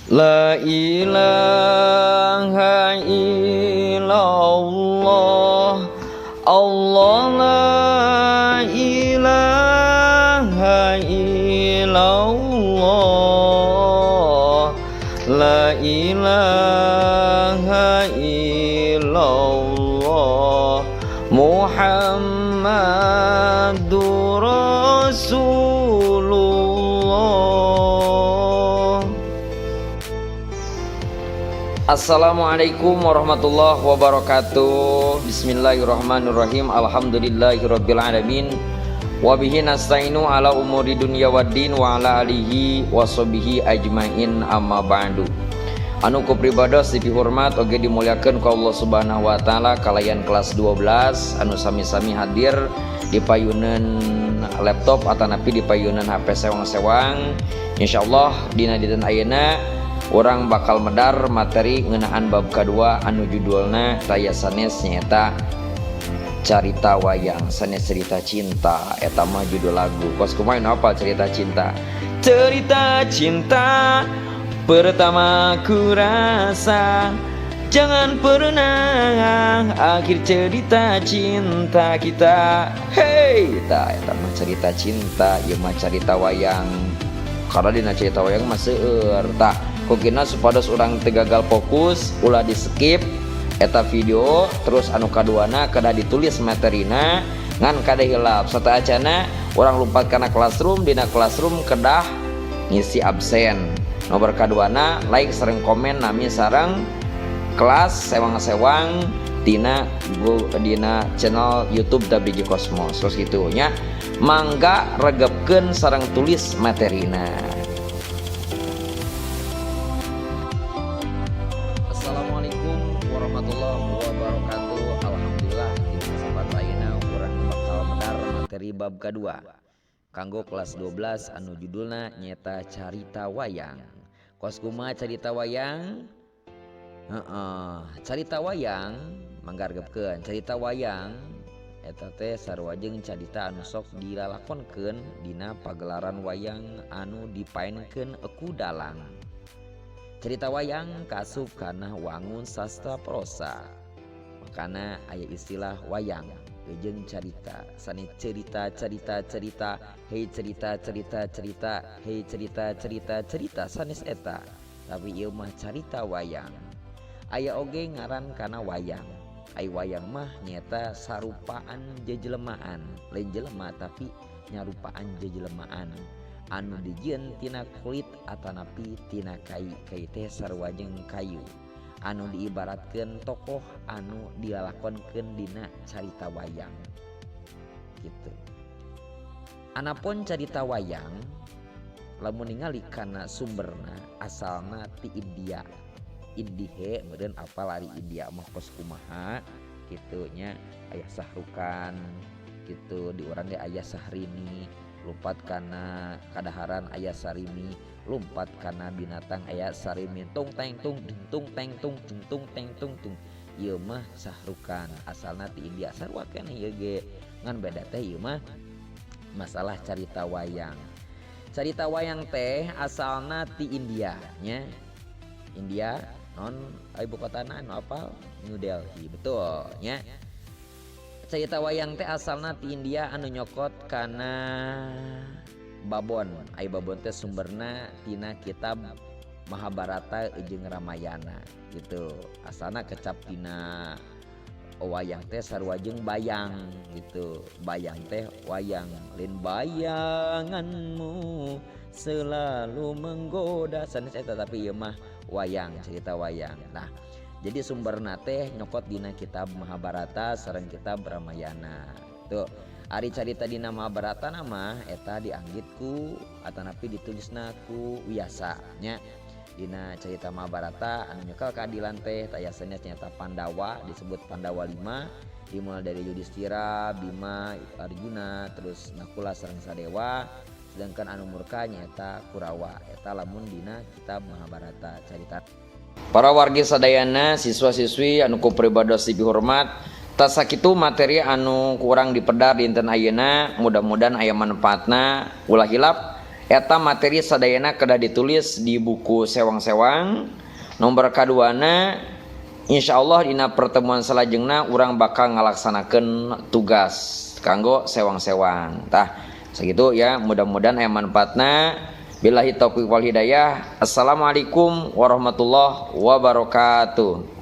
La ilaha illallah, Allah, la ilaha illallah, la ilaha illallah, Muhammadur Rasulullah. Assalamualaikum warahmatullahi wabarakatuh. Bismillahirrahmanirrahim. Alhamdulillahirabbil alamin. Wabihi nasta'inu ala umuri dunya waddin wa ala alihi washabihi ajmain, amma ba'du. Anu ku pribados dipihormat oge dimuliakeun ku Allah Subhanahu wa Taala, kalayan kelas 12 anu sami-sami hadir di payunan laptop atanapi di payunan HP sewang-sewang. Insyaallah dina dinten ayeuna urang bakal medar materi ngeunaan bab kedua anu judulna taya sanes, nyaeta carita wayang, sanes cerita cinta. Eta mah judul lagu. Kos kumaha apa cerita cinta? Cerita cinta pertama ku rasa, jangan pernah akhir cerita cinta kita. Hey, ta eta mah cerita cinta, ieu mah cerita wayang, karena dina cerita wayang mah seueur. Tah, kukina supados urang teu gagal fokus, ulah di skip eta video. Terus anu kaduana, kedah ditulis materina, ngan kade hilap sateuacana urang lompat kana classroom. Dina classroom kedah ngisi absen. Nomor kaduana, like sareng komen nami sareng kelas sewang-sewang dina dina channel YouTube WG Cosmos. Terus gitu nya, mangga regepkeun sareng tulis materina. Assalamualaikum warahmatullahi wabarakatuh. Alhamdulillah, di kesempatan ayeuna urang bakal medar materi bab kedua kanggo kelas 12 anu judulna nyeta carita wayang. Kos kumaha carita wayang? Heeh, carita wayang, mangga regepkeun. Carita wayang eta teh sarua jeung carita anu sok dilalakonkeun dina pagelaran wayang anu dipaenkeun ku dalang. Cerita wayang kaasup kana wangun sastra prosa. Makana aya istilah wayang jeung carita. Sani cerita, cerita, cerita, hei cerita, cerita, cerita, hei cerita, cerita, cerita, sanes eta. Tapi ieu mah carita wayang. Aya oge ngaran kana wayang. Ai wayang mah nyaeta sarupaan jejelemaan, lain jelema tapi nyarupaan jejelemaan anu dijieun tina kulit atanapi tina kai. Kai teh sarua jeung kayu, anu diibaratkeun tokoh anu dilalakonkeun dina carita wayang gitu. Anapun carita wayang, lamun ningali kana sumberna, asalna ti India. Indihe meureun apal ari India mah kos kumaha kitu nya. Aya Sahrukan gitu, di urang ge aya Sahrini. Lumpat kana kadaharan aya sarimi, lumpat kana binatang aya sarimin, tung teng tung tung teng tung tung tung teng tung tung. Ieu mah Sahrukan, asalna ti India, sarua keneh ieu ge, ngan beda teh ieu mah masalah carita wayang. Carita wayang teh asalna ti India nya. India non ibu kotana anu apal? New Delhi, betul nya. Carita wayang teh asalna ti India anu nyokot kana babon. Ai babon teh sumberna tina kitab Mahabharata jeung Ramayana gitu. Asalna kecap tina wayang teh sarua jeung bayang gitu. Bayang teh wayang, lain bayanganmu selalu menggoda, sanes eta, tapi ieu mah wayang, cerita wayang. Nah, jadi sumberna teh nyokot dina kitab Mahabharata sareng kitab Ramayana. Tuh, ari carita dina Mahabharata nama eta dianggit ku atanapi ditulisna ku Wiyasa nya. Dina cerita Mahabharata anu nyekel keadilan teh taya sanes, nyata Pandawa, disebut Pandawa 5, dimulai dari Yudhistira, Bima, Arjuna, terus Nakula sareng Sadewa, sedangkan anu murka nyata Kurawa. Eta lamun dina kitab Mahabharata carita. Para wargi sadayana, siswa-siswi anu ku pribados dipihormat, tah sakitu materi anu kurang dipedar dinten ayeuna, mudah-mudahan aya manfaatna. Ulah hilap Eta materi sadayana kedah ditulis di buku sewang-sewang. Nomor kaduana, insya Allah dina pertemuan salajengna urang bakal ngalaksanakeun tugas kanggo sewang-sewang. Tah, segitu ya, mudah-mudahan aya manfaatna. Billahi taufiq wal hidayah. Assalamualaikum warahmatullahi wabarakatuh.